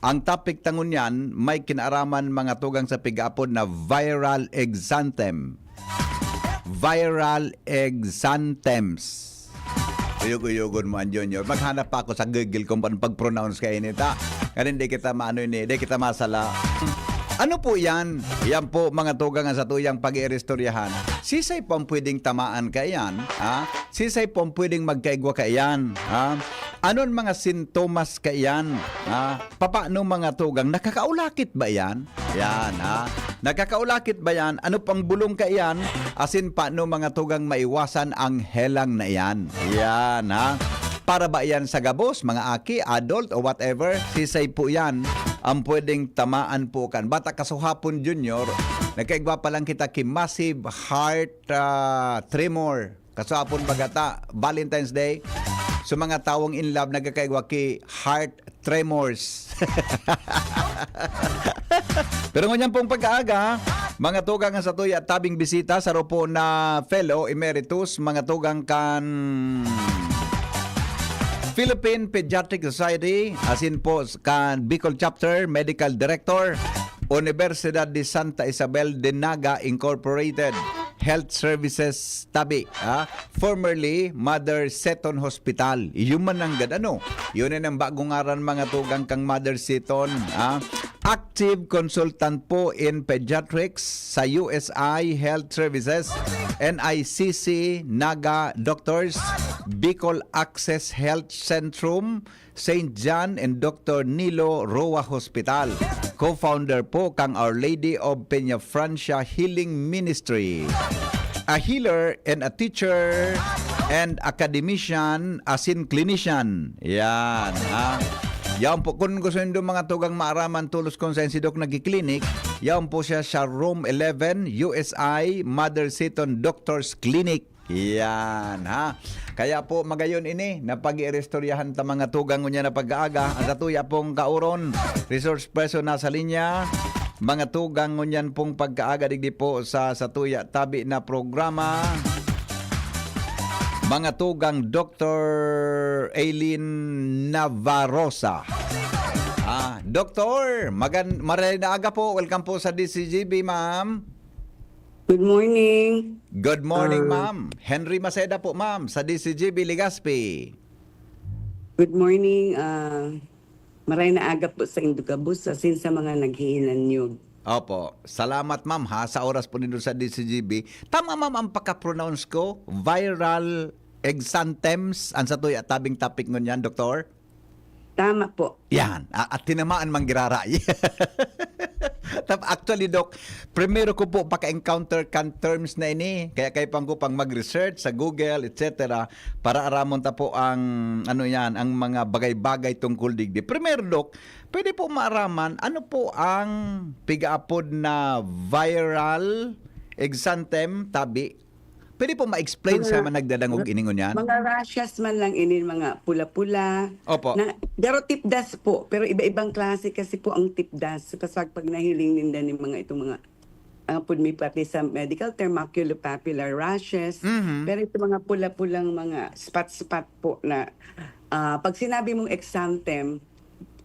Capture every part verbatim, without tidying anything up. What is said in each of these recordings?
Ang topic ta ngunyan may kinaaraman, mga tugang, sa pig-aapod na viral exanthem. Viral exanthems. Uyog-uyogon mo an Junior. Maghanap pa ako sa Google kung paano pag-pronounce kaini ta. Kaya hindi kita maano ini, hindi kita masala. Ano po yan? Yan po, mga tugang, ang satuyang pag-iiristoryahan. Sisay po ang pwedeng tamaan kaiyan, ha? Sisay po ang pwedeng magkaigwa kaiyan, ha? Ano ang mga sintomas kaiyan, ha? Papaano, mga tugang? Nakakaulakit ba yan? Yan, ha? Nakakaulakit ba yan? Ano pang bulong kaiyan? Asin paano, mga tugang, maiwasan ang helang na yan? Yan, ha? Para ba yan sa gabos, mga aki, adult, o whatever? Sisay po yan ang pwedeng tamaan po kan. Bata kasuhapon, Junior, nagkaigwa pa lang kita ki massive heart ah, tremor. Kasuhapon baga ta, Valentine's Day. So, mga tawong in love, nagkakaigwa ki heart tremors. Pero ngunyan pong pag-aaga, mga tugang, ang satuya tabing bisita, saro po na fellow emeritus, mga tugang kan Philippine Pediatric Society, asin po kan Bicol Chapter, Medical Director, Universidad de Santa Isabel de Naga Incorporated, Health Services Tabi, ha? Formerly Mother Seton Hospital. Iyo man nanggad, ano? Yun na ang bagong ngaran, mga tugang, kang Mother Seton, ha? Active consultant po in pediatrics sa U S I Health Services, N I C C, Naga Doctors, Bicol Access Health Centrum, Saint John and Doctor Nilo Roa Hospital. Co-founder po kang Our Lady of Peñafrancia Healing Ministry. A healer and a teacher and academician asin clinician. Yan, ha? Yan po. Kung gusto nindo, mga tugang, maaraman tolos kung saan si Doc nagkiklinik, yan po siya sa Room eleven, U S I, Mother Seton Doctors Clinic. Yan, ha? Kaya po, magayon ini na pag-iiristoryahan ta, mga tugang, ngunyan na pag-aaga. Ang satuya pong kaoron, resource person nasa linya. Mga tugang, ngunyan pong pag-aaga digdi po sa satuya tabi na programa. Mga tugang, Doctor Aileen Navarrosa. Ah, Doctor, magan maray na aga po. Welcome po sa D C G B, ma'am. Good morning. Good morning, Ah. ma'am. Henry Maceda po, ma'am, sa D C G B Legazpi. Good morning. Ah, maray na aga po sa indo gabos, asin sa mga naghihinanyog. Opo. Salamat, ma'am, ha, sa oras po nindo sa D C G B. Tama, ma'am, ang pagka-pronounce ko? Viral exanthems, ang satuya tabing topic ngunyan, Doktor? Tama po. Yan. A-, at tinamaan man giraray. Tap-, actually, Doc, primero ko po paka-encounter kan terms na ini. Kaya kayo pang ko pang mag-research sa Google, et cetera, para aramon ta po ang, ano yan, ang mga bagay-bagay tungkol digdi. Primero, Doc, pwede po maaraman, ano po ang pigaapod na viral exanthem, tabi? Pwede po ma-explain sa Mga mga nagdadangog ra ini ngunyan? mga rashes man lang ini, mga pula-pula. Opo. Na, pero tipdas po, pero iba-ibang klase kasi po ang tipdas. Kasi pag nahiling ninda ni mga itong mga, ah, pud may pati sa medical term, maculopapular rashes. Mhm. Pero itong mga pula-pulang mga spot-spot po na, ah, pag sinabi mong exanthem,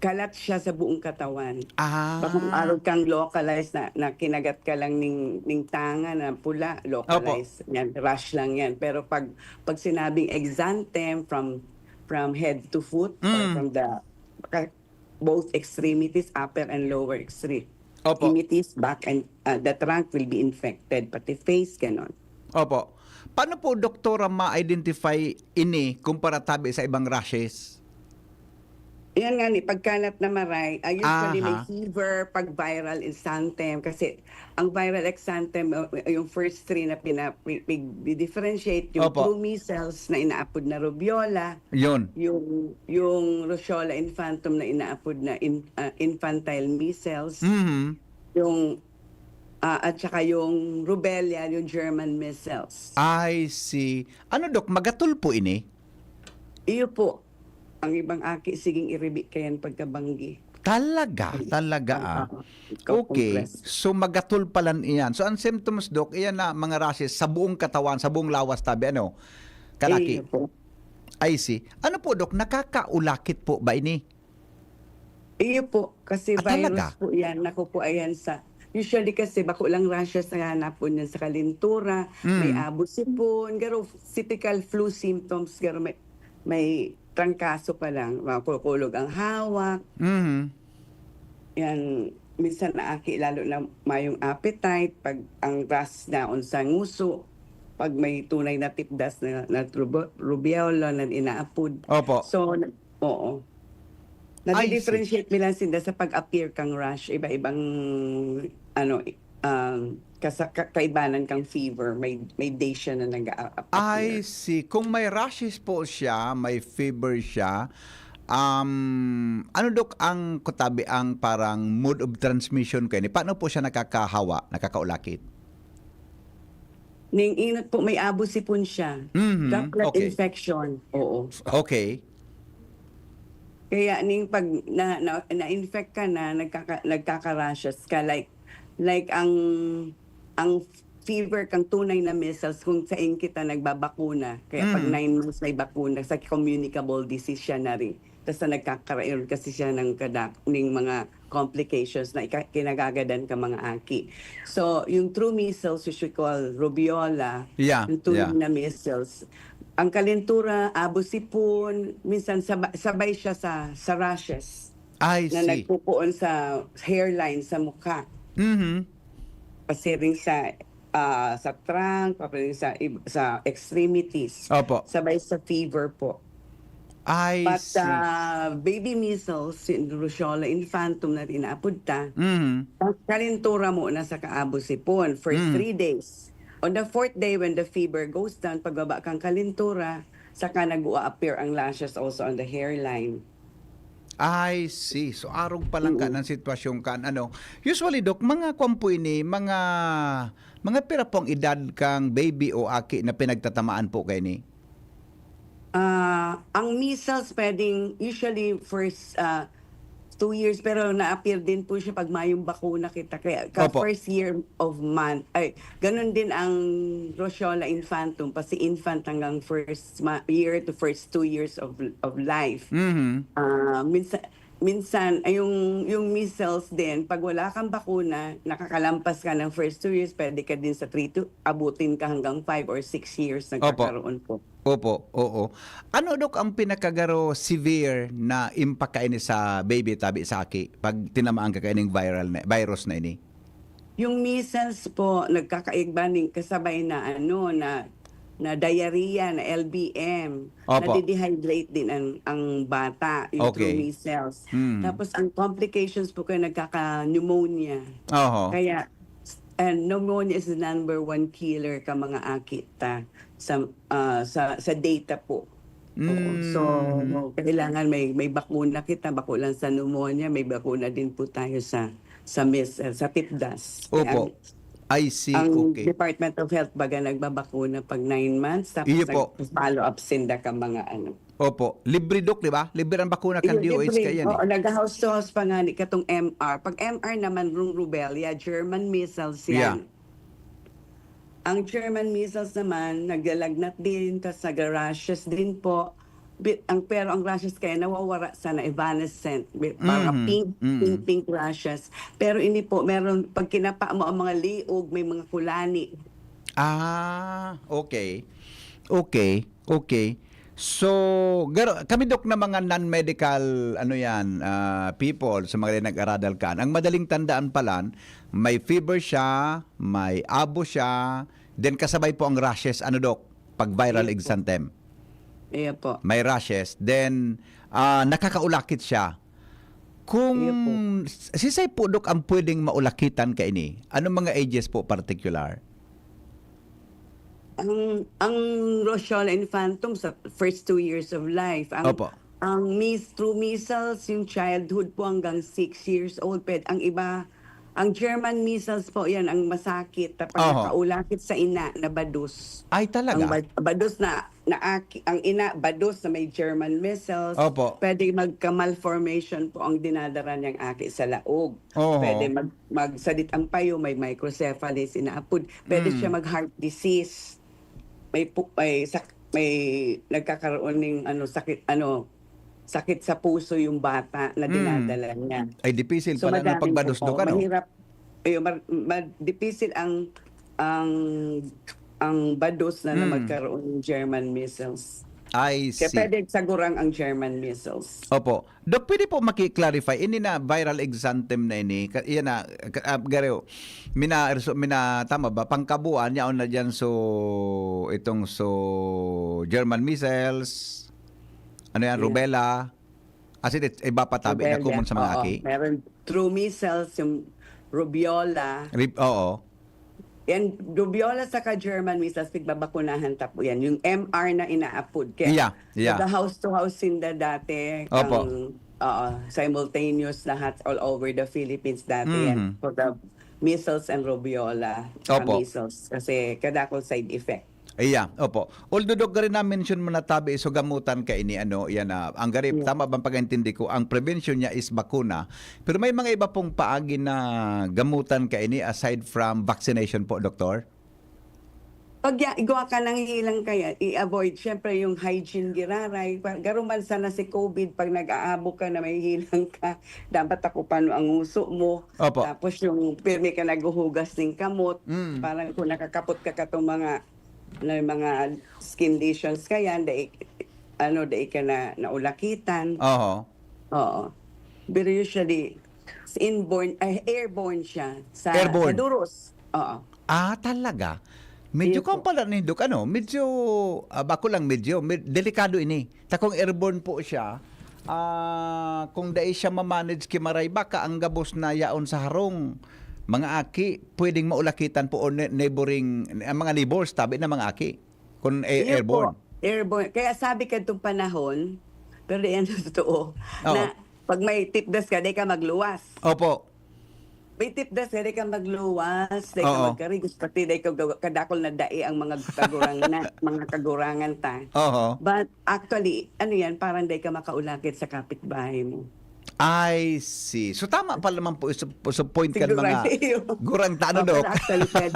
kalat siya sa buong katawan. Ah. Baka kung arog kang localized na, na kinagat ka lang ning, ning tanga na pula, Opo. localized. Yan, rash lang yan. Pero pag, pag sinabing exanthem from, from head to foot or Mm. from the, ka-, both extremities, upper and lower extreme. Opo. Extremities, back and, uh, the trunk will be infected, pati face, ganon. Opo. Paano po, Doktora, ma-identify ini kumpara tabi sa ibang rashes? Yan nga ni, pagkalat na maray, ah, usually may Aha. fever, pag viral exanthem, kasi ang viral exanthem, uh, yung first three na pina-, pi-, pi-, differentiate, yung Opo. true measles na inaapod na rubeola, Yun. yung, yung roseola infantum na inaapod na in-, ah, infantile measles, Mhm. yung, ah, at saka yung rubella, yung German measles. I see. Ano, Dok, magatol po ini? Iyo po. Ang ibang aki, siging iribi kayan pagkabanggi. Talaga, talaga, ah. Oo. Ikaw, Okay. Compress. So, magatol pala iyan. So, ang symptoms, Dok, iyan na mga rashes sa buong katawan, sa buong lawas, tabi, ano? Kalaki. Iyo po. I see. Ano po, Dok, nakakaulakit po ba ini? Iyo po, kasi Ah, talaga? virus po yan. Naku po, ayan sa, usually kasi bako lang rashes na hanapon yan sa kalintura, may Mm. abo sipon, pero typical flu symptoms, pero may, may trangkaso pa lang, makukulog ang hawak, Mhm. yan, minsan naaki lalo na mayong appetite, pag ang ras naon sa nguso, pag may tunay na tipdas na, na rubo- rubeola na inaapod. Opo. So, na- oo. I see. Nadi-differentiate mi lang sinda sa pag-appear kang rash, iba-ibang, ano, um, kasa- ka- kaibanan kang fever, may, may day siya na nag-a-appear. I see. Kung may rashes po siya, may fever siya, um, ano, Dok, ang kutabi ang parang mode of transmission kaini? Paano po siya nakakahawa, nakakaulakit? Ning inot po, may abo sipon siya. Mhm, Droplet okay. infection. Oo. Okay. Kaya ning pag na, na, na-infect ka na, nagkaka, nagkaka-rashes ka, like, like ang, ang fever kang tunay na measles kung sain kita nagbabakuna. Kaya pag Mhm. nine months may bakuna, sa communicable disease siya na rin. Tapos nagkakaroon kasi siya ng kadak, ng mga complications na ika- kinagagadan ka mga aki. So, yung true measles, which we call rubeola, Yeah, yung tunay yeah. na measles, ang kalintura, abo sipon, minsan saba- sabay siya sa, sa rashes I na see. nagpupuon sa hairline, sa mukha. Mhm. Pasiring sa ah, sa trunk, pasiring sa ib- sa extremities. Opo. Sabay sa fever po. I But see. ah, baby measles, yung Roseola infantum na inaapod ta, Mhm. ang kalintura mo na sa kaabo sipon, first Mm. three days. On the fourth day, when the fever goes down, pagbaba kang kalintura, saka nag-a-appear ang lashes also on the hairline. I see. So, arog pa lang ka Mm. ng sitwasyon kan ano. Usually, Dok, mga kwan po ini, mga, mga pira pong edad kang baby o aki na pinagtatamaan po kaini? Ah, ang measles pwedeng usually first ah, two years, pero na-appear din po siya pag mayong bakuna kita. Kaya ka Opo. first year of month, ay, ganun din ang Roseola infantum, pasi infant hanggang first ma- year to first two years of of life. Mhm. Ah, minsan minsan ay yung yung measles din, pag wala kang bakuna, nakakalampas ka ng first two years, pwede ka din sa three to abutin ka hanggang five or six years Opo. nagkakaroon po. Opo, oo. Ano, Dok, ang pinakagaro severe na impact kaini sa baby tabi sa aki pag tinamaan ka kaining viral na, virus na ini? Yung measles po, nagkakaigba ning kasabay na ano, na na diarrhea, na L B M, Opo. nadidehydrate din ang ang bata, yung true Okay. measles. Mm. Tapos ang complications po kaya nagkaka-pneumonia. Oho. Kaya and pneumonia is the number one killer ka mga aki ta sa ah, sa sa data po. Oo. So Mm. kailangan may may bakuna kita, bako lang sa pneumonia, may bakuna din po tayo sa sa measles, sa tipdas. Kaya Opo. I see. ang Okay. Department of Health baga nagbabakuna pag nine months, tapos Iyo po. nag-follow up sinda ka mga ano. Opo. Libre, Dok, di ba? Libre ang bakuna kan Iyo, D O H K libre. yan Oo, eh. nag-house to house pa nga ni katong M R. Pag M R naman, rung rubella, German measles Yeah. yan. Ang German measles naman, naglalagnat din, tas nagra-rashes din po. Bi- ang, pero ang rashes kaya nawawara sana, evanescent. Bi- Parang Mhm. pink, Mhm. pink, pink rashes. Pero ini po, meron, pag kinapa mo ang mga liog, may mga kulani. Ah, okay. Okay, okay. So, garo, kami, Dok, na mga non-medical, ano yan, ah, people, sa mga nag-aradal kan, ang madaling tandaan palan, may fever siya, may abo siya, then kasabay po ang rashes, ano, Dok, pag viral Yes po. exanthem. Iya po. May rashes, then ah, nakakaulakit siya. Kung Iya po. s- sisay po, Dok, ang pwedeng maulakitan kaini? Anong mga ages po particular? Ang ang Roseola infantum sa first two years of life. Ang Opo. ang mis true measles, yung childhood po hanggang six years old. Pwed, ang iba, ang German measles po, yan ang masakit. Tapos Oho. nakaulakit sa ina na bados. Ay, Ang talaga? ba- bados na, na aki, ang ina, bados na may German measles. Opo. Pwede magka-malformation po ang dinadara niyang aki sa laog. Oho. Pwede mag, magsadit ang payo, may microcephalus, inaapod. Pwede siya Mm. mag-heart disease. May pu- may sak, may nagkakaroon ng ano, sakit, ano, sakit sa puso yung bata na Mm. dinadala niya. Ay, dipisil So, pala ng madaming pagbadosdok, oo, ano? mahirap, ayun, mar- ma- dipisil ang, ang, ang bados na, na Mm. magkaroon ng German measles. I Kaya see. pwede sagurang ang German measles. Opo. Doc, pwede po maki-clarify, ini na viral exanthem na ini, ka- yan na, ka- ah, gareo, mina, erso- mina, tama ba? Pangkabuan, yaon na dyan, so, itong, so, German measles, ano yan, Yeah. rubella? As in, it- iba pa tabi na Rubella, common sa mga oo. aki? Meron true measles, yung rubiola. Rib- oo. Yan, rubiola saka German measles, pigbabakunahan ta po yan. Yung M R na inaapod. Kaya Yeah, yeah. nag-house to house sinda dati. Opo. Ang, oo, simultaneous lahat all over the Philippines dati yan. Mhm. For the measles and rubiola, saka Opo. measles. Kasi kadakol side effect. Iya, opo. Although, Doc, gari na-mention mo na tabi, so gamutan ka ini, ano, yan na. Ang gari, Yeah. tama bang pag-intindi ko, ang prevention niya is bakuna. Pero may mga iba pong paagi na gamutan ka ini aside from vaccination po, Doktor? Pag ya, igwa ka ng hilang kaya, i-avoid. Siyempre, yung hygiene giraray. Pa- Garuman sana si COVID, pag nag-aabo ka na may hilang ka, dapat takupan mo ang uso mo. Opo. Tapos yung pirmi ka naghuhugas ng kamot, Mm. parang kung nakakapot ka katong mga, na mga skin lesions ka yan, dai, ano, dai ka na naulakitan. Oho. Oo. Pero usually, sa inborn, ay, airborne siya. Sa, Airborne. Sa duros. Oo. Ah, talaga? Medyo Iyo po. kung pala ni Doc, ano, medyo, ah, bako lang medyo, med- delikado ini. Takong airborne po siya. Ah, kung dai siya ma-manage ki maray, baka ang gabos na yaon sa harong, mga aki, pwedeng maulakitan po o ne- neighboring, ang mga neighbors, tabi na mga aki. Kung a- Iyo airborne. Po. Airborne. Kaya sabi kadtong panahon, pero di yan totoo, Oo. na pag may tipdas ka, di ka magluwas. Opo. May tipdas ka, di ka magluwas, di Oo. ka magkarigos, pati di ka gawa- kadakol na dai ang mga kagurang na, mga kagurangan ta. Oho. But actually, ano yan, parang di ka makaulakit sa kapitbahay mo. I see. So, tama pa naman po sa, sa point kan Siguro mga iyo. gurang tano, Oh, Doc. pero actually, pwede,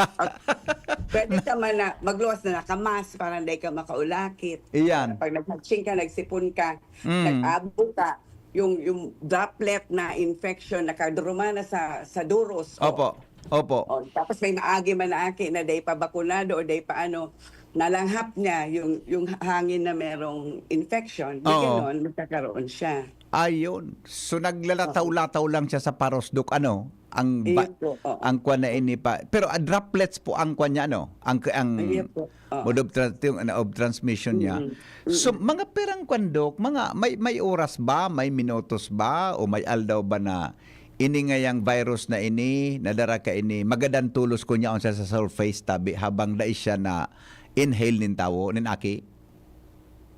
pwede ka man na magluwas na nakamas para di ka makaulakit. Iyan. Pag naghatsing ka, nagsipon ka, Mm. nag-abo ka, yung, yung droplet na infection nakaduruma na sa, sa duros. O, Opo. Opo. o, tapos may maagi man na aki na day pa bakunado o day pa ano, nalanghap niya yung, yung hangin na merong infection. Di Oo. ganon, magkakaroon siya. Ayun. So, naglalataw-lataw lang siya sa paros, Doc, ano? Ang ba- Iyo po, oo. ang kwan na ini pa. Pero ah, droplets po ang kwan niya, ano? Ang ang Iyo po, oo. mode of, tra- yung, ano, of transmission niya. Mm, So, mga pirang kwan, Doc, mga may may oras ba, may minutos ba, o may aldaw ba na ini ngayang virus na ini, nadara ka ini, magadan tulos ko niya sa surface tabi habang dai siya na inhale nin tawo, nin aki?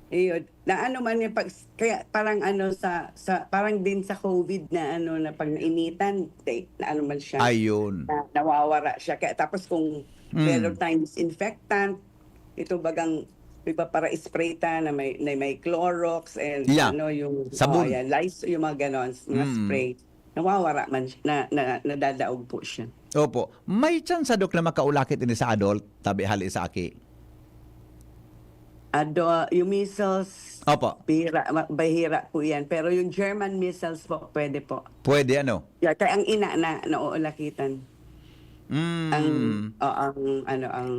Iyo, na ano man yung pag, kaya parang ano sa, sa, parang din sa COVID na ano, na pag nainitan, day, na ano man siya, Ayun. na, nawawara siya. Kaya tapos kung Mm. meron tayong disinfectant, ito bagang ipapara-spray ta na may, na may Clorox and Yeah. ano yung, Sabon. oh, yan, Lysol, yung mga ganon, mga Mm. spray. Nawawara man siya, na, na, nadadaog po siya. Opo. May chance, Doc, na makaulakit ini sa adult, tabi hali sa aki? Ado, yung measles, Opo. bihira, ma- bahira po yan. Pero yung German measles po, pwede po. Pwede, ano? Yeah, kaya ang ina na nauulakitan. Mm. Ang, o, ang, ano, ang,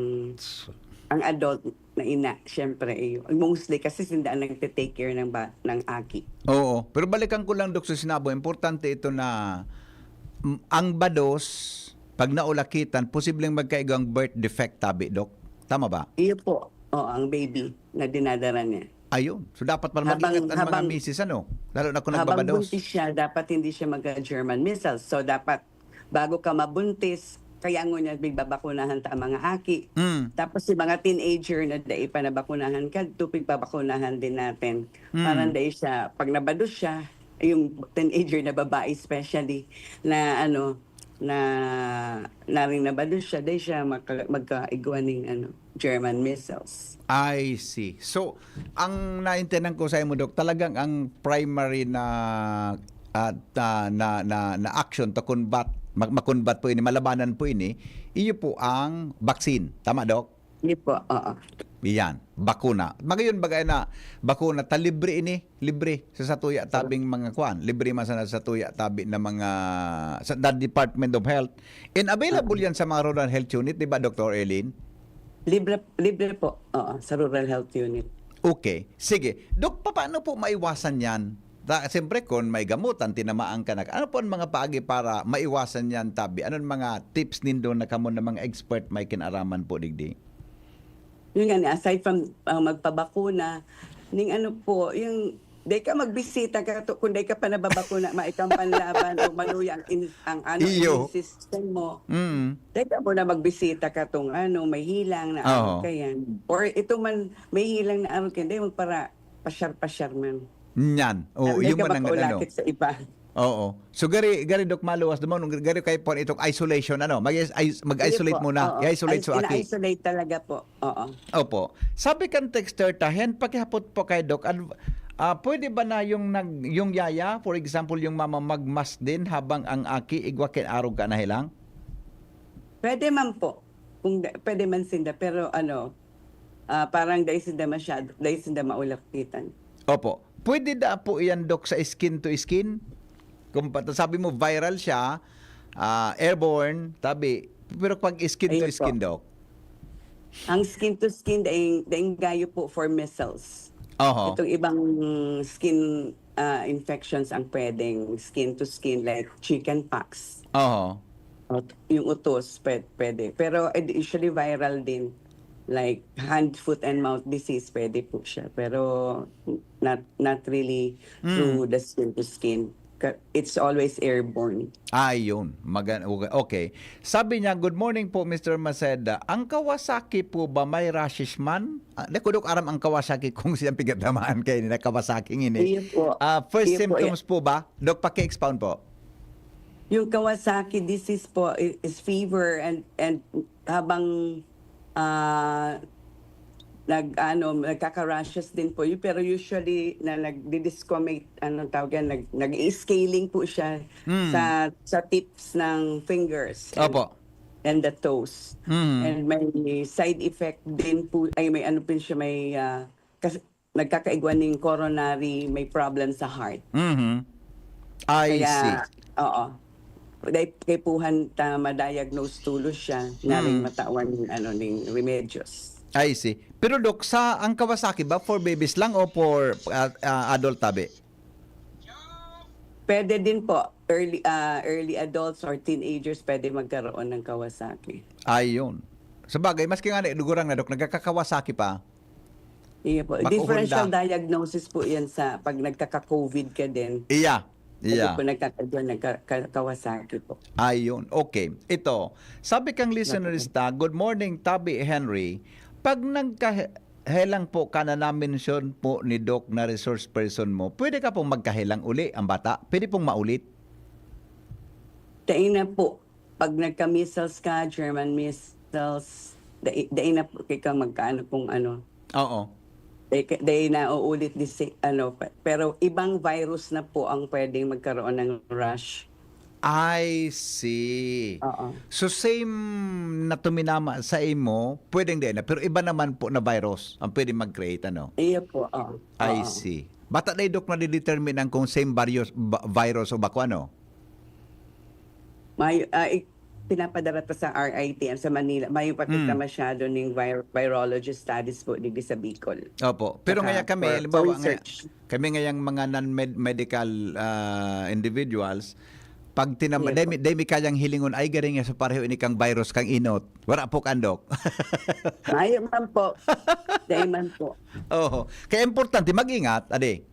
ang adult na ina, syempre, eh, mostly kasi sinda ang nagte-take care ng, ba, ng aki. Oo. Pero balikan ko lang, Doc, sa sinabo, importante ito na mm, ang bados, pag naulakitan, posibleng magkaigwang birth defect tabi, Doc. Tama ba? Iyo po, o, ang baby na dinadara niya. Ayun. So, dapat pala Habang- mag-ingat ang mga habang- misis, ano? Lalo na kung Habang nagbabados. Buntis siya, dapat hindi siya magka-German measles. So, dapat bago ka mabuntis, kaya ngunyan pigbabakunahan ta ang mga aki. Mm. Tapos si mga teenager na dai pa nabakunahan kadto, pigbabakunahan din natin. Mm. Parang dai siya, pag nabados siya, yung teenager na babae especially, na ano, na naring nabados siya, dai siya maka- magkaigwa ning ano, German measles. I see. So, ang naintindihan ko sa imo, Doc, talagang ang primary na at ah, na, na, na action to combat, ma- makonbat po ini, malabanan po ini, iyo po ang vaccine. Tama, Doc? Hindi po, oo. Iyan, bakuna. Magayon bagay na bakuna ta libre ini, libre sa satuya tabing mga kwan, libre man sana sa satuya tabi na mga sa the Department of Health. And available yan sa mga rural health unit, di ba, Doctor Eileen? Libre, libre po, oo, sa rural health unit. Okay. Sige. Dok, paano po maiwasan yan? Ta, siyempre, kung may gamutan, tinamaan ka na. Ano po ang mga paagi para maiwasan yan, tabi? Anong mga tips nindo na kamo na mga expert may kinaraman po, digdi? Yun nga, aside from uh, magpabakuna, ning ano po, yung dai ka magbisita ka to, kung dai ka pa nababakuna, maitang panlaban o maluya ang, in, ang ano, Iyo. immune system mo. Mm. Dai ka muna magbisita ka tong ano, may hilang na Oo. ano ka yan. Or ito man, may hilang na ano ka yan, dai magpara, pasyar-pasyar man. Yan. Oh, Dai yung ka man ang ano. makaulakit sa iba. Oo. So, gari, gari, Dok, maluwas naman, gari kayo po itong isolation, ano, mag, mag-isolate Sige po, muna. oo. I-isolate Is- so aki. Ina-isolate talaga po. Oo. Opo. Sabi kan texter ta, Hen, pakihapot po kay Doc, adv- ah, pwede ba na yung, nag, yung yaya, for example, yung mama magmask din habang ang aki igwa kin arog ka na hilang? Pwede man po. Kung da- pwede man sinda, pero ano, ah, parang dai sinda masyado, dai sinda maulakitan. Opo. Pwede da po yan, Doc, sa skin to skin? Kung pa- sabi mo, viral siya, ah, airborne, tabi. Pero pag skin to Ayun po. skin, Doc? Ang skin to skin, daing, daing gayo po for measles. Oho. Itong ibang skin ah, infections ang pwedeng skin to skin, like chicken pox. Oho. At yung utos, pwede, pwede. Pero eh, usually viral din. Like hand, foot, and mouth disease, pwede po siya. Pero not not really Mm. through the skin to skin. Ka- It's always airborne. Ayun. Magan okay. Sabi niya, "Good morning po, Mister Maceda. Ang Kawasaki po ba may rashes man?" Ah, di ko, Dok, aram ang Kawasaki kung siyang pigatamaan kayo ni na Kawasaki ngini. Iyo po. Ah, first Iyo po, symptoms po ba? Dok, paki-expound po. Yung Kawasaki disease po i- is fever and and habang ah nag ano nagkaka-rashes din po yun, pero usually na nagdi-discomate, ano tawag yan, nag nag-i-scaling po siya Mm. sa sa tips ng fingers and, Opo. and the toes. Mm. And may side effect din po, ay may ano po siya, may ah, kasi nagkakaigwa ning coronary, may problem sa heart. Mhm. I see. Kaya, oo. Dahil kaipuhan ta ma-diagnose tulos siya, naring Hmm. matawan ng ano, ning remedyos. I see. Pero Dok, sa ang Kawasaki ba for babies lang o for ah, ah, adult tabi? Pwede din po, early ah, early adults or teenagers pwede magkaroon ng Kawasaki. Ayun. Sa bagay, maski nga na, lugurang na, Dok, nagkakawasaki pa. Iya po. Bako Differential Honda. Diagnosis po yan sa pag nagkaka-covid ka din. Iya. Pwede Iya. po nagkaka-, nagka-, ka- Kawasaki po. Ayun. Okay. Ito, sabi kang listenerista, "Good morning, Tabi Henry. Pag nagkahelang po ka na na-mention po ni Doc na resource person mo, pwede ka pong magkahelang uli ang bata? Pwede pong maulit?" Dai na po. Pag nagka-measles ka, German measles, dai, dai na po kay ka magkaano kung ano. Oo. Dai, ka- dai na uulit di si, ano, pe- pero ibang virus na po ang pwedeng magkaroon ng rash. I see. Oo. So same na tuminama sa imo, pwedeng din na, pero iba naman po na virus ang pwedeng mag-create, ano? Iya po, oo. I Oo. see. Bata na, Dok, na didetermine ang kung same virus, ba- virus o bako, ano? May, ah, ik- pinapadara ta sa R I T M sa Manila. May pa kita Mm. masyado ning vir- virology studies po digdi sa Bicol. Opo. Pero Saka ngaya kami, for- halimbawa, for ngaya, research. Kami ngayang mga non-med- medical ah, individuals, pag tinam- Yes, dahil, mi- dahil mi kayang hilingon, "Ay, garing nga sa pareho ini kang virus kang inot." Wala po kandok. Mayo man po. Dai man po. Oo. Kaya importante, mag-ingat, adi.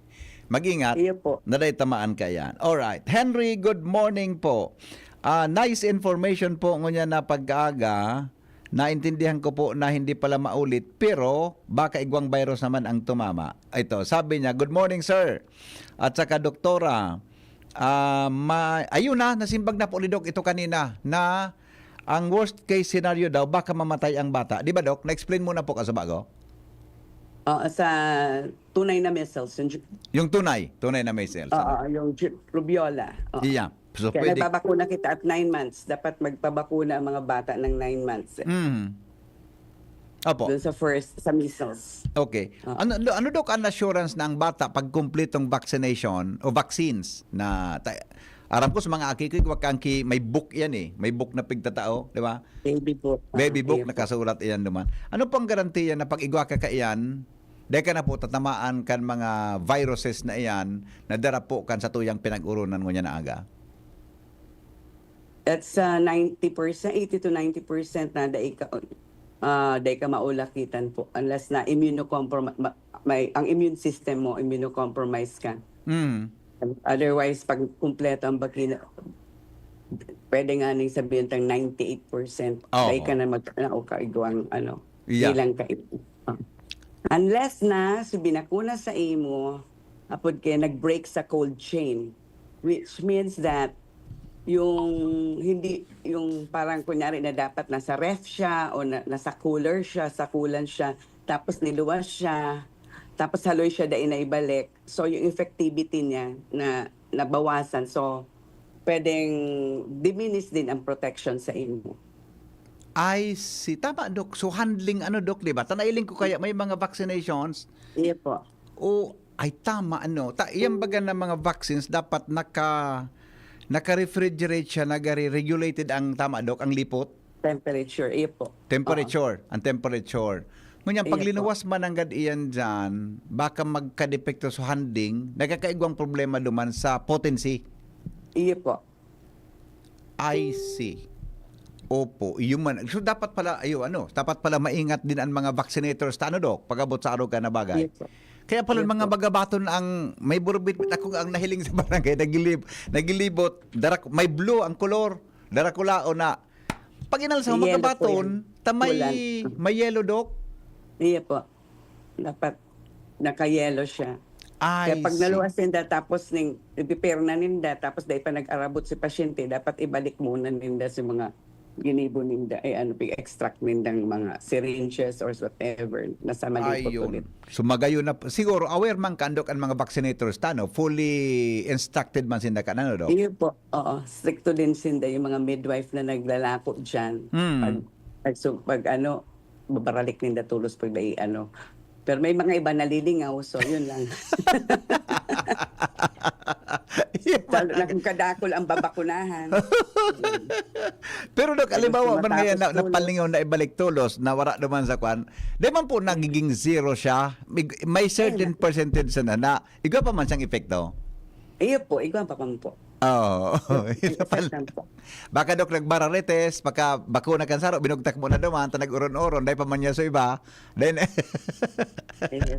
Mag-ingat. Iyo po. Naday tamaan ka yan. Alright. Henry, good morning po. Ah, nice information po ngunyan na pag-aaga. Naintindihan ko po na hindi pala maulit, pero baka igwang virus naman ang tumama. Ito, sabi niya, "Good morning, sir. At saka, doktora, ah, ma-, ayun na, nasimbag na po ni Doc ito kanina, na ang worst case scenario daw, baka mamatay ang bata." Di ba, Doc? Na-explain mo na po ka sa bago? Oo, sa tunay na measles, yung, ju- Yung tunay, tunay na measles. oo, yung ju- rubiola. Oo. Iya. So, Kaya pwede. nagbabakuna kita at nine months. Dapat magpabakuna ang mga bata ng nine months. Eh. Mm. Opo. Doon sa first, sa measles. Okay. Ah. Ano, ano, ano, Dok, ang assurance na ang bata pag kumpletong vaccination o vaccines na ta- aram ko sa mga aki ko, igwa kan ki may book yan eh. May book na pigtatao, di ba? Baby book. Ah, Baby book, ayun po. Nakasurat iyan duman. Ano pang garantiya na pag igwa ka kaiyan, dahil ka na po tatamaan kan mga viruses na iyan na dara po kan sa tuyang pinag-urunan ngunyan na aga? That's uh, ninety percent, eighty to ninety percent na dai ka, ah, dai ka maulakitan po unless na immunocompromised, may, ang immune system mo, immunocompromised ka. Mm. Otherwise, pag kumpleto ang bakina, pwede nga ning sabihin tang ninety-eight percent. Oo. Dai ka na mag, na, o kaigwang, ano, Yeah. bilang ka. Unless na si binakuna sa imo, apod kaya nag-break sa cold chain, which means that yung hindi, yung parang kunyari na dapat nasa ref siya o na, nasa cooler siya, sa kulan siya, tapos niluwas siya, tapos haloy siya dai na ibalik. So, yung effectivity niya na nabawasan. So, pwedeng diminish din ang protection sa imo. I see. Tama, Dok. So, handling, ano, Dok, di ba? Tanailing ko kaya may mga vaccinations. Iya po. O, ay, tama, ano. Ta, iyan baga na mga vaccines, dapat naka, naka-refrigerate siya, nagare-regulated ang, tama, Dok, ang lipot? Temperature, iya po. Temperature, ang temperature. Ngunyan, Iya pag po. linuwas man nanggad iyan dyan, baka magkadepekto sa handling, nagkakaigwang problema duman sa potency. Iya po. I see. Opo, iyo man. So, dapat pala, ayo, ano, dapat pala maingat din ang mga vaccinators, ta, ano, Dok, pag-abot sa araw ka na bagay. Yes, sir. Kaya pala Yes, mga sir. bagabaton ang may burbit ako ang nahiling sa barangay, nagilib, nagilibot, darak, may blue ang kolor, darakulaon na. Pag inalsa mo, Yellow po magabaton, yan. ta may, Kulan. may yellow, Dok. Iya po. Dapat naka-yellow siya. Ay, Kaya pag naluwas ninda, tapos ning ipipirna ninda, tapos dahil pa nag-arabot si pasyente, dapat ibalik muna ninda sa mga ginibo ninda, eh, ano, extract nindang mga syringes or whatever. Nasa malipot Ayun. Ulit. So, magayon na, siguro, aware man kandok ang mga vaccinators, tano, fully instructed man sinda kanano, Dok? Iyo po, oo. Stricto din sinda yung mga midwife na naglalako dyan. Hmm. Pag, pag, so, pag ano, babaralik ninda tulos pag dai, ano. Pero may mga iba nalilingaw, so yun lang. Lalo na kung kadakol ang babakunahan. Pero Dok, Ay, halimbawa gusto man ngayon na, matapos tulos. Napalingaw na ibalik tulos, na wala naman sa kwan, di man po nagiging zero siya. May, may certain percentage na na. Igwa pa man siyang epekto. Iyo po, igwa pa man po. Oo. Isa lang po. Baka, Dok, nagbararites, baka bakuna kan saro, binugtak mo na duman, ta nag-uron-uron, dahil pa man niya sa iba, then, Yes,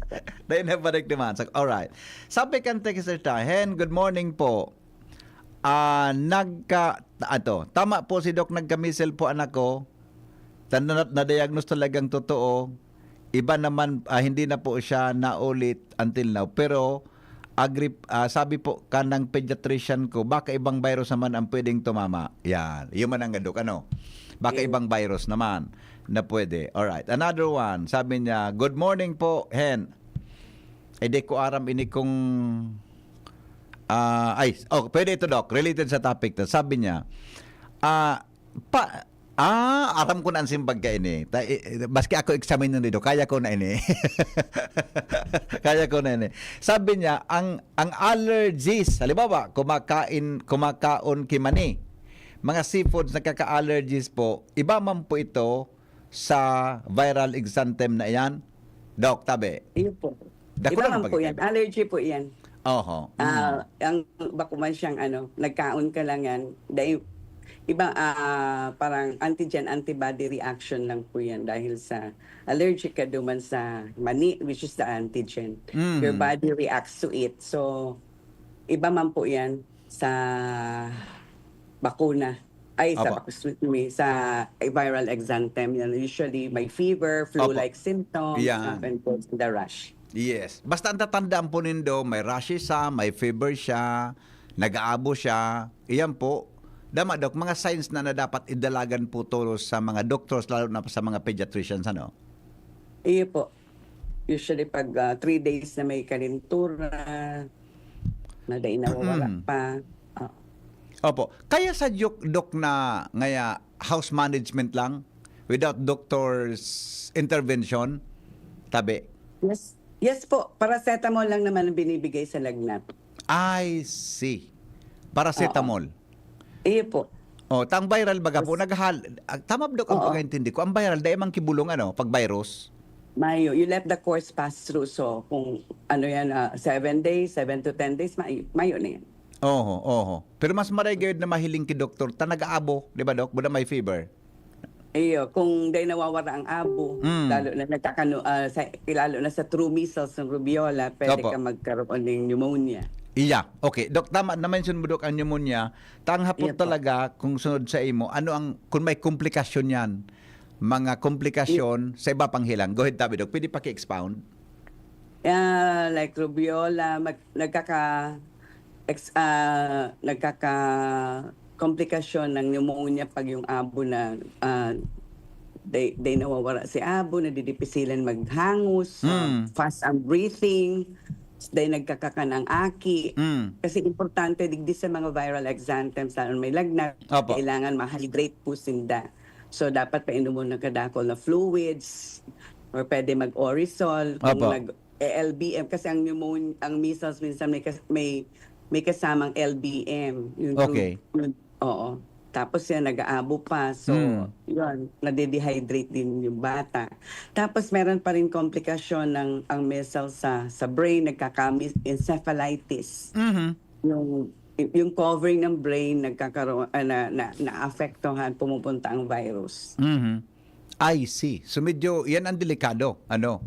sir. dahil nabalik naman. So, alright. Sabi kan texter ta, "Hen, good morning po. Ah, nagka, ato, tama po si Doc, nagkamisil po anak ko. Tanda na, na-diagnose talagang totoo. Iba naman, ah, hindi na po siya naulit until now. Pero, agree, ah, sabi po kanang pediatrician ko, baka ibang virus naman ang pwedeng tumama." Yan. Yun man ang, Doc, ano? Baka Yeah. Ibang virus naman na pwede. Alright. Another one. Sabi niya, "Good morning po, Hen." Eh, di ko aram ini kung, ah, ay, oh, pwede ito, Doc. Related sa topic to. Sabi niya, ah, pa, ah, aram ko na ang simbag ka ini. Ta, eh, eh, maski ako examine nito, kaya ko na ini. Kaya ko na ini. Sabi niya, ang, ang allergies, halimbawa, kumakain, kumakaon ki mani, mga seafoods, nakaka-allergies po, iba man po ito sa viral exanthem na iyan. Doc, tabi. Iyo po. Dako Iba lang man po pag- yan. Allergy po yan. Oho. Mm. Ah, ang bako man siyang ano, nagkaon ka lang yan. Dahil, iba, ah, parang antigen, antibody reaction lang po yan dahil sa allergic ka duman sa mani, which is the antigen. Mm. Your body reacts to it. So, iba man po yan sa bakuna. Ay, sa Apo. Excuse me, sa viral exanthem. Yan, usually, may fever, flu-like symptoms, Yan. and po the rash. Yes. Basta ang tatandaan po nindo, may rashes siya, may fever siya, nag-aabo siya. Iyan po. Dama, Doc, mga signs na, na dapat idalagan po tolos sa mga doctors, lalo na sa mga pediatricians, ano? Iyo po. Usually, pag ah, three days na may kalintura, na dahil nawawala Mm. pa. Ah, Opo. Kaya sa Doc, Doc, na ngaya house management lang, without doctor's intervention, tabi? Yes. Yes po, paracetamol lang naman ang binibigay sa lagnat. I see. Paracetamol. Iyo po. Oh, tang viral baga po, naghal... ah, tama ba, Dok, ang Oo. pagkaintindi ko? Ang viral, dai man kibulong, ano, pag virus? Mayo, you let the course pass through. So, kung ano yan, ah, seven days, seven to ten days, mayo, mayo na yan. Oho, oho. Pero mas maray gayud na mahiling ki doktor, ta nag-aabo, di ba, Dok? Buda may fever. Iyo, kung dai nawawara ang abo, Mm. lalo na nagkakano, ah, sa, lalo na sa true measles ng rubeola, pwede Opo. ka magkaroon ng pneumonia. Iya. Okay. Dok, tama, na-mention mo, Dok, ang pneumonia. Tang hapot Iya po. talaga, kung sunod sa imo, ano ang, kung may komplikasyon yan, mga komplikasyon sa iba pang hilang. Go ahead, tabi, Dok. Pwede paki-expound? Ah, like rubeola, mag, nagkaka, ex, ah, nagkaka komplikasyon ng pneumonia pag yung abo na, ah, day, day nawawara si abo, nadidipisilan maghangos, ah, Mm. fast ang breathing, day nagkakakan ang aki. Mm. Kasi importante digdi sa mga viral exanthems, lalo may lagnat, Opo. kailangan ma-hydrate po sinda. So, dapat painomon ng kadakol na fluids, or pwede mag-orisol. Kung Opo. nag L B M, kasi ang pneumonia, ang measles minsan may kas-, may, may kasamang L B M. Yung, Okay. yung, oo. Tapos yan, nag-aabo pa. So, Hmm. yun, nade-dehydrate din yung bata. Tapos meron pa rin komplikasyon ng ang measles sa, sa brain, nagkaka-encephalitis. Mhm. Yung, yung covering ng brain, nagkakaroon, ah, na, na, naapektuhan, pumupunta ang virus. Mhm. I see. So medyo yan ang delikado, ano?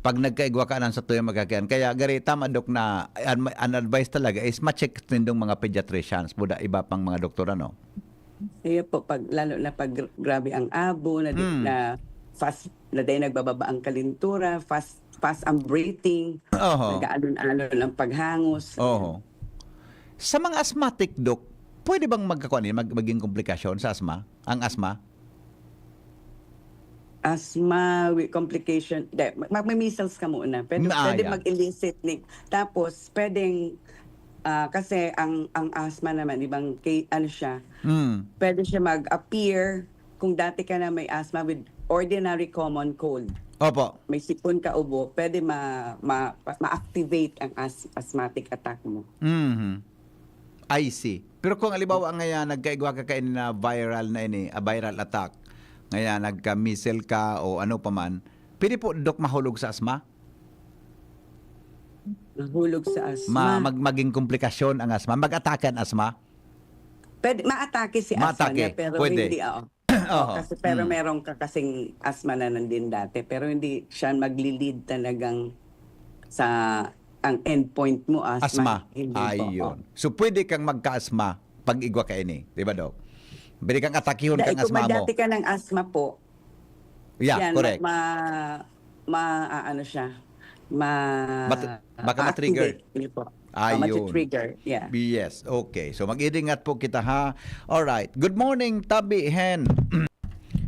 Pag nagkaigwa ka ng sa tuyang magkakian. Kaya gari, tama, Dok, na an, an advice talaga is ma-check nindong mga pediatricians, buda iba pang mga doktor, ano? Iyo po, pag, lalo na pag gr- grabe ang abo, na, di- Hmm. na fast, na dahil nagbababa ang kalintura, fast, fast ang breathing, Oho. nag-aalon-alon ang paghangos. Oho. Sa mga asthmatic, Dok, pwede bang magkakuan, mag, maging komplikasyon sa asma? Ang asma? Asthma with complication, de, mag, may measles ka muna. Pwede, Mm, ah, pwede yeah. mag-elicit ni, tapos pwedeng, ah, kasi ang, ang asthma naman, ibang, kay, ano siya, Mm. pwede siya mag-appear, kung dati ka na may asthma with ordinary common cold, Opo. may sipon ka, ubo, pwede ma, ma, ma-activate ang as, asthmatic attack mo. Mhm. I see. Pero kung halimbawa ngayon, nagkaigwa ka kaini na viral na ini, a viral attack, ngayon nagka-measles ka o ano pa man, pwede po, Dok, mahulog sa asma? Nahulog sa asthma. Ma, mag, maging komplikasyon ang asma? Mag-atake ang asma? Pwede, maatake si asthma Maatake. niya, pero Pwede. hindi, oo. Oo. Oo, kasi, pero Mm. meron ka kasing asthma na nandin dati, pero hindi siya magli-lead talagang sa, ang endpoint mo, asthma. Asma. Hindi po. Ayun. So, pwede kang magka-asma pag igwa ka ini. Di ba, Dok? Pwede kang atakihon Dahil kang kung asma mo. Dati ka ng asthma po, Yeah, yan, correct. ma, ma, ma, ah, ano siya, ma, Mat-, baka ma-trigger. activate. Hindi po. Ayun. Ah, mati-trigger. Yeah. Yes, okay. So, mag-iringat po kita, ha. All right. Good morning, Tabi Hen.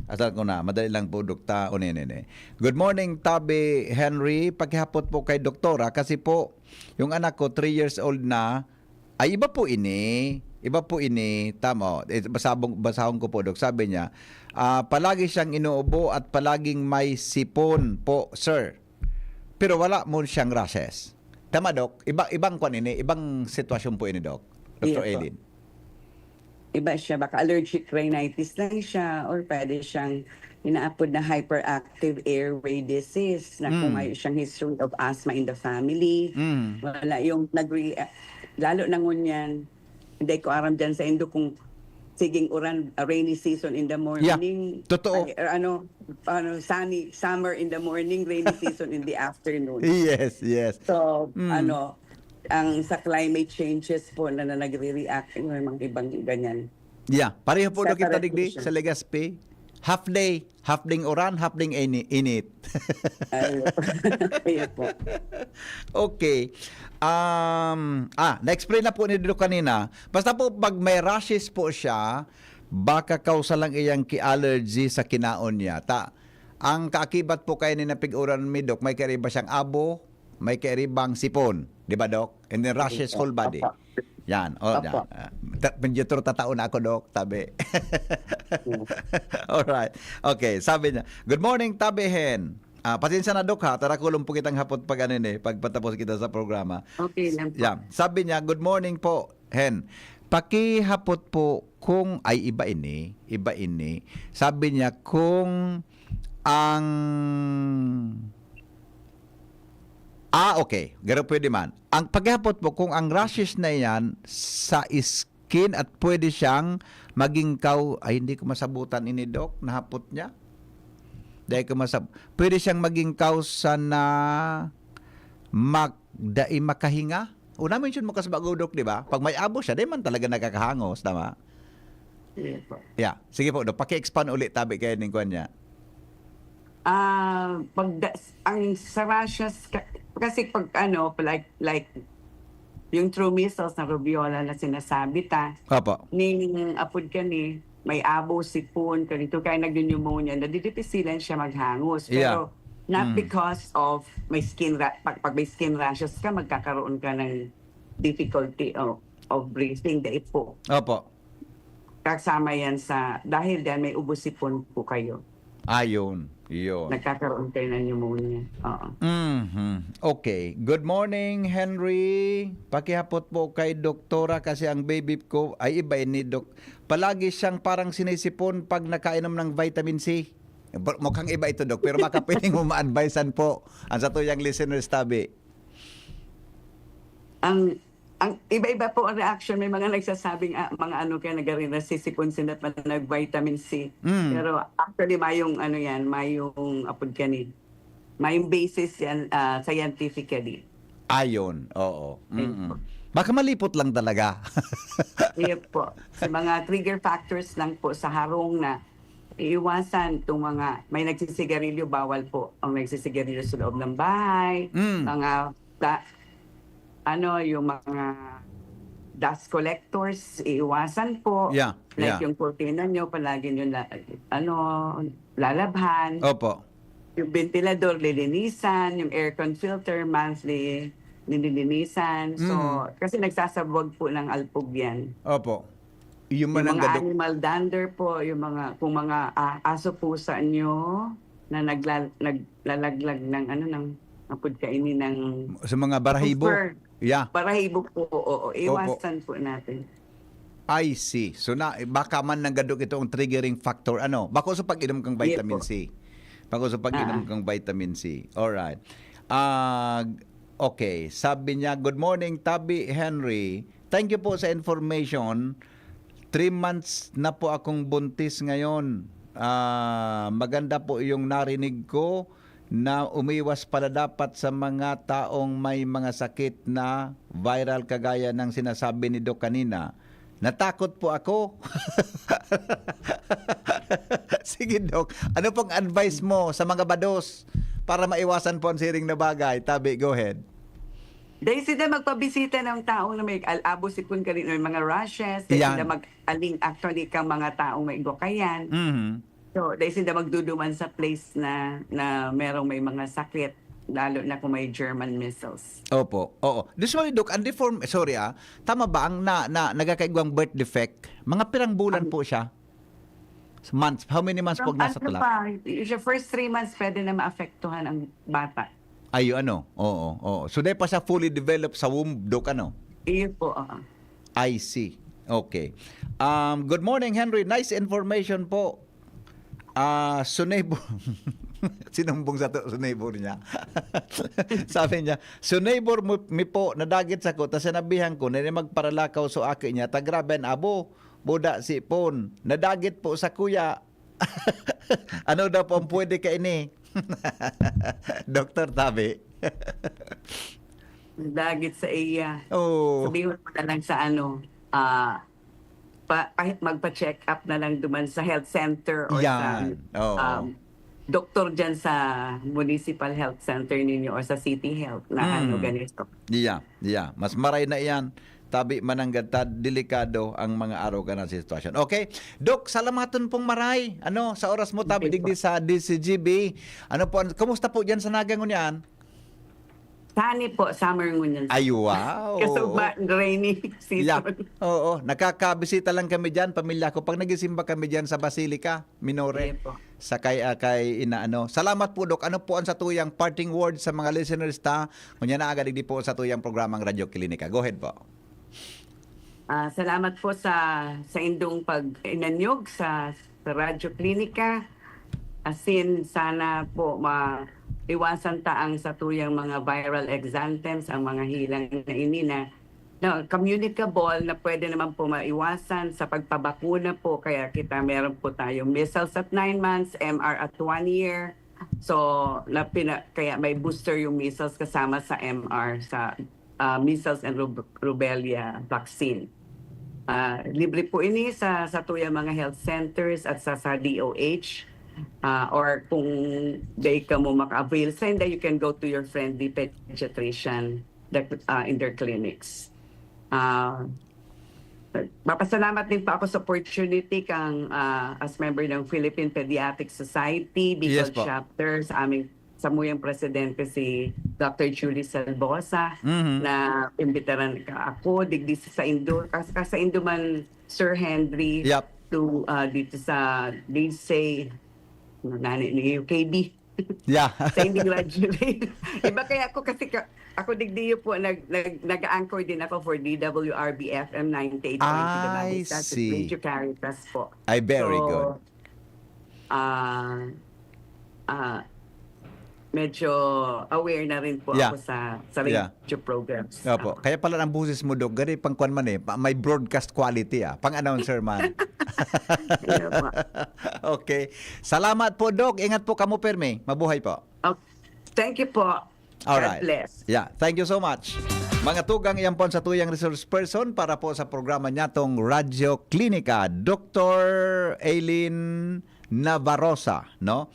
Asal ko na, madali lang po, Dokta. O, ne, ne, ne. Good morning, Tabi Henry. Pakihapot po kay Doktora kasi po, yung anak ko, three years old na. Ay, iba po ini. Iba po ini. Tama. Eh, basabong, basahon ko po, Dok. Sabi niya, ah, palagi siyang inuubo at palaging may sipon po, sir. Pero wala mo siyang rashes. Tama, Dok? Iba, ibang kwan ini, ibang sitwasyon po ini, Dok. Doktor Iya po. Eileen. Iba siya, baka allergic rhinitis lang siya, or pwede siyang inaapod na hyperactive airway disease, na kung Mm. may siyang history of asthma in the family. Mm. Wala yung nagre-, lalo na ngunyan, hindi ko aram dyan sa indo kung siging uran, a rainy season in the morning. Totoo. Ay, or ano, ano, sunny, summer in the morning, rainy season in the afternoon. Yes, yes. So, Mm. ano, ang sa climate changes po na, na nagre-react yung mga ibang ganyan. Yeah, pareho po, Dok, kita Separate digdi po siya. sa Legazpi. Half day, half ding uran, half ding ini-, init. Ayun. Ayun po. Okay. Um, ah, na-explain na po ni Doc kanina. Basta po, pag may rashes po siya, baka kausa lang iyang ki-allergy sa kinaon niya. Ta, ang kaakibat po kaya ni napig-uran mi, Doc, may kaiba siyang abo, may kairibang sipon. Di ba, Doc? And then rashes Opo. whole body. Opo. Yan. Oh, yan. Opo. Ah, ta- medyo turo tatao na ako, Doc, tabi. Mm. Alright. Okay, sabi niya, "Good morning, Tabi Hen." Ah, pasensya na, Doc, ha. Tarakulon po kitang hapot pag ano ni, pagpatapos kita sa programa. Okay lang po. Yeah. Sabi niya, "Good morning po, Hen. Pakihapot po kung," ay, iba ini, iba ini. Sabi niya, "Kung ang," ah, okay. Garo pwede man. "Ang paghapot po kung ang rashes na yan sa skin at pwede siyang maging kaw-," ay, hindi ko masabutan ini, Doc, nahapot niya. Dahil ko masab-, pwede siyang maging kausa na mak-, dai makahinga. Una mention mo kas bago, Doc, di ba? Pag may abo siya, di man talaga nakakahangos, tama? Sige po. Yeah. Sige po, Doc. Paki-expand ulit, tabi kayo ning kwan niya. Ah, pag da- ang sa rashes ka- kasi pag ano, like like yung true measles na rubeola na sinasabi ta, Opo. ning apod ka ni may abo, sipon, ganito, kaya nag-pneumonia, nadidipisilan siya maghangos. Yeah. Pero not Mm. because of may skin ra- pag, pag may skin rashes ka, magkakaroon ka ng difficulty of, of breathing. Dahil po, Opo. kasama yan sa, dahil dyan may ubo sipon po kayo. Ayun. Yun. Nagkakaroon kayo ng pneumonia. Oo. Mhm. Okay. Good morning, Henry. Pakihapot po kay Doktora kasi ang baby ko ay iba ni Doc. Palagi siyang parang sinisipon pag nakainom ng vitamin C. Bro, mukhang iba ito, Doc, pero baka pwedeng mo ma-advisean po ang satuyang listeners, tabi. Ang ang iba-iba po ang reaction. May mga nagsasabing, ah, mga ano kaya nagari nasisipon sila pa nag-vitamin C. Mm. Pero actually, mayong ano yan, mayong apod ka ni, mayong basis yan ah, scientifically. Ayun, oo. Ayun Mm-mm. po. Baka malipot lang talaga. Yun po. Sa mga trigger factors lang po sa harong na iiwasan itong mga, may nagsisigarilyo, bawal po ang nagsisigarilyo sa loob ng bahay. Mm. Mga, da- ano, yung mga dust collectors, iiwasan po. Yeah, Like yeah. yung kurtina nyo, palagi nyo na, ano, lalabhan. Opo. Yung ventilador, lilinisan. Yung aircon filter, monthly, nililinisan. So, Mm. kasi nagsasabwag po ng alpog yan. Opo. Yung Yung mga mananggado. Animal dander po, yung mga, kung mga ah, aso pusa nyo na nagla- naglalaglag ng ano, ng apod kaini ng Sa mga barahibo. Fur. Yeah. Barahibo po, oo. Iwasan po natin. I see. So na baka man nanggado itong triggering factor, ano? Bako sa pag-inom kang Yes vitamin po. C. Bako sa pag-inom Ah. kang vitamin C. All right. Ah, okay. Sabi niya, "Good morning, Tabi Henry. Thank you po sa information. Three months na po akong buntis ngayon. Ah, maganda po yung narinig ko na umiwas pala dapat sa mga taong may mga sakit na viral kagaya ng sinasabi ni Doc kanina. Natakot po ako." Sige, Doc. Ano pong advice mo sa mga bados para maiwasan po ang siring na bagay? Tabi, go ahead. Dahil sila magpabisita ng taong na may al- abo, sipon, karin, may mga rashes, dahil Yan. sila mag-aling actually kang mga taong may gukayan. Mhm. So, dahil sila magduduman sa place na na merong may mga sakit, lalo na kung may German measles. Opo. Oo. This one, Doc, ang deform, sorry ah, tama ba ang na, na, nagkakaigwang birth defect? Mga pirang bulan Ang- po siya? Months? How many months pag nasa Ano tulak? pa, yung first three months, pwede na maapektuhan ang bata. Ay, ano? Oo, oo. So, di pa siya fully developed sa womb, Doc, ano? Iyo po, oo. I see. Okay. Um, good morning, Henry. Nice information po. Ah, Sunebo. Sinumbong sa to, Sunebo niya. Sabi niya, "Sunebo mo, mi po, nadagit sa ko, ta sinabihan ko, na magparalakaw so aki niya, ta grabe an abo, buda sipon. Nadagit po sa kuya." Ano daw po ang pwede kaini? Doktor Tabi. Dagit sa iya. Oh. Sabihin mo na lang sa ano, ah, pa, pa, magpa-check up na lang duman sa health center or sa Yan. Oo. um, doktor dyan sa municipal health center ninyo or sa city health na Mm. ano ganito. Yeah, yeah. Mas maray na iyan. Tabi mananggad ta, delikado ang mga araw ka na sitwasyon. Okay? Doc, salamaton pong maray. Ano, sa oras mo, tabi Okay digdi po. Sa D C G B. Ano po, an- kumusta po diyan sa Naga ngunyan? Sunny po, summer ngunyan. Ay, wow. Kasi ba, rainy season. Yeah. Oo, nakakabisita lang kami diyan, pamilya ko. Pag nagisimba kami diyan sa Basilica Minore, Sige po. sa kay, ah, kay inaano. Salamat po, Doc. Ano po ang satuyang parting word sa mga listeners ta? Kunya na agad, digdi po satuyang programang Radyo Klinika. Go ahead po. Ah, salamat po sa sa indong pag-inanyog sa, sa Radyo Klinika. Asin, sana po ma iwasan ta ang satuyang mga viral exanthems, ang mga hilang na ini na, na communicable, na pwede naman po maiwasan sa pagpabakuna po. Kaya kita, meron po tayong measles at nine months, M R at one year. So, na pina, kaya may booster yung measles kasama sa M R, sa ah, measles and rub- rubella vaccine. Ah, libre po ini sa, sa tuyang mga health centers at sa, sa D O H. Ah, or kung di ka mo maka-avail sa inda, you can go to your friendly pediatrician that, ah, in their clinics. Ah, papasalamat din po ako sa opportunity kang, ah, as member ng Philippine Pediatric Society, Bicol Yes po. Chapter, sa aming samuyang presidente, si Doctor Julie Salbosa, Mhm. na imbitaran ka ako digdi sa Indo, kas, kas sa Indo man, Sir Henry, Yep. to, ah, dito sa Lindsay, nani ni U K B, Yeah. sa Inding Radyo. Iba kaya ako kasi ka, ako digdi po, nag, nag, nag-anchor din ako for D W R B F M ninety-eight point two The I Bagay Station, see. Radio Caritas po. Ay, very So, good. ah, ah, medyo aware na rin po Yeah. ako sa, sa Yeah. radio programs. Opo. Kaya pala ang boses mo, Doc, gari pang kwan man eh, pa- may broadcast quality ah, pang announcer man. Ayun po. Okay. Salamat po, Doc. Ingat po kamo, permi. Mabuhay po. Oh, thank you po. Alright. God bless. Yeah, thank you so much. Mga tugang, iyan po ang satuyang resource person para po sa programa niyatong Radyo Klinika, Doctor Aileen Navarrosa, no?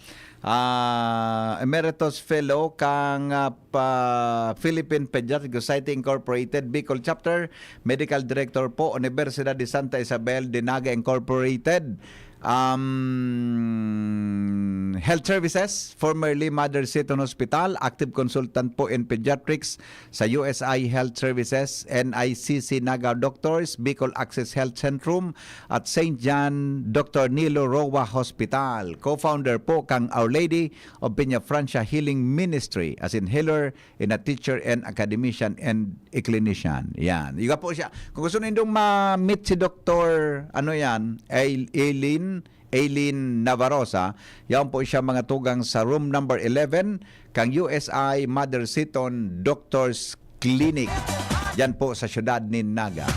Ah, Emeritus Fellow kang ah, pa Philippine Pediatric Society Incorporated, Bicol Chapter, Medical Director po, Universidad de Santa Isabel de Naga Incorporated, um, Health Services, formerly Mother Seton Hospital, active consultant po in pediatrics sa U S I Health Services, N I C C Naga Doctors, Bicol Access Health Centrum, at Saint John Doctor Nilo Roa Hospital. Co-founder po kang Our Lady of Peña Francia Healing Ministry, as in healer, in a teacher and academician and a clinician. Yan. Iga po siya. Kung gusto nindong ma-meet si Doctor, ano yan, Ail- Aileen, Aileen Navarrosa, yan po siya, mga tugang, sa room number eleven, kang U S I Mother Seton Doctors Clinic. Yan po sa siyudad ni Naga.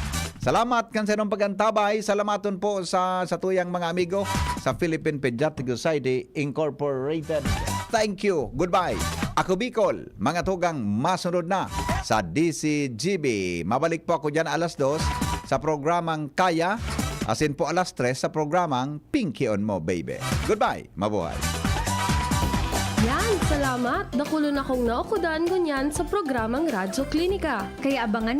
Salamat kan sa inyong pag-antabay. Salamaton po sa, sa tuyang mga amigo sa Philippine Pediatric Society Incorporated. Thank you. Goodbye. Ako Bicol, mga tugang, masunod na sa D C G B. Mabalik po ako dyan alas dos sa programang Kaya, asin po alas tres sa programang Pinkion Mo, Baby. Goodbye. Mabuhay. Yan, salamat. Dakulon akong naukudan ngunyan sa programang Radyo Klinika. Kaya abangan